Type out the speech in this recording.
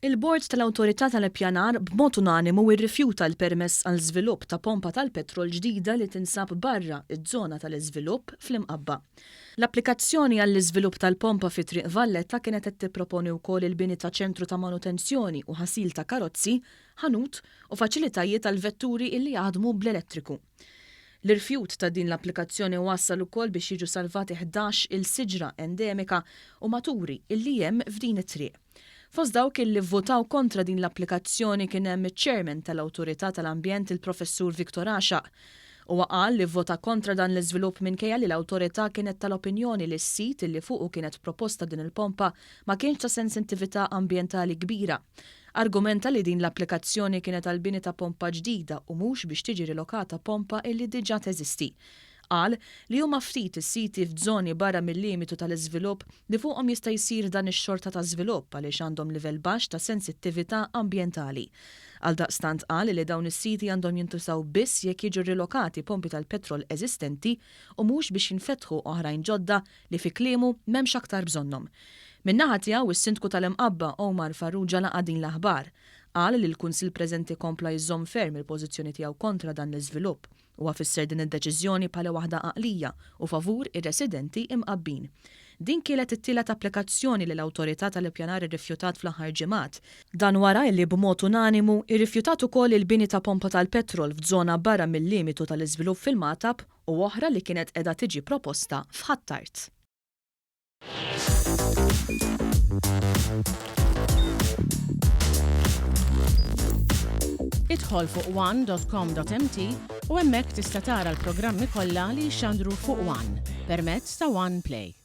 Il-Bord tal-Awtorità tal-Ippjanar b'mod unanimu rrifjuta l-permess għal żvilupp ta' pompa tal-petrol ġdida li tinsab barra ż-żona tal-iżvilupp fl-Imqabba. L-applikazzjoni għall-iżvilupp tal-pompa fi Triq Valletta kienet qed tipproponi wkoll il-bini ta' ċentru ta' manutenzjoni u ħasil ta' karozzi, ħanut u faċilitajiet għal vetturi illi jaħdmu bl-elettriku. L-irfjut ta' din l-applikazzjoni wassal ukoll biex jiġu salvati 11 il siġra endemika u maturi illi hemm f'din it-triq. Fost dawk illi vvutaw kontra din l-applikazzjoni kien hemm iċ-Chairman tal-Awtorità tal-Ambjent il-Professur Victor Għaxaq. Huwa qal li vvota kontra dan l-iżvilupp minkejja li l-Awtorità kienet tal-opinjoni li s-sit illi fuqu kienet proposta din il-pompa ma kienx ta' sensitività ambjentali kbira. Argumenta li din l-applikazzjoni kienet għall-bini ta' pompa ġdida u mhux biex tiġi rilokata pompa illi diġà teżisti. Qal li huma ftit is-siti f'zoni barra mil-limitu tal-iżvilupp li fuqhom jista' jsir dan ix-xorta ta' żvilupp għaliex għandhom livell baxx ta' sensittività ambjentali. Għaldaqstant qal li dawn is-siti għandhom jintużaw biss jekk jiġu rilokati pompi tal-petrol eżistenti u mhux biex jinfetħu oħrajn ġodda li fi kliemu m'hemmx aktar bżonnhom. Min-naħa tiegħu is-Sindku tal-Imqabba Omar Farrugia laqa' din l-aħbar. Qal li l-Kunsill preżenti kompla jżomm ferm il-pożizzjoni tiegħu kontra dan l-iżvilupp. Huwa fisser din id-deċiżjoni bħala waħda għaqlija u favur ir-residenti Imqabbin. Din kielet it-tielet applikazzjoni li l-Awtorità tal-Ippjanar irrifjutat fl-aħħar ġimgħat. Dan wara illi b'mod unanimu irrifjutat ukoll il-bini ta' pompa tal-petrol f'zona barra mil-limitu tal-iżvilupp fil-Magħtab u oħra li kienet qiegħda tiġi proposta f'Ħ'Attard. Idħol fuq one.com.mt u hemmhekk tista' tara l-programmi kollha li jixxandru fuq One permezz ta' One Play.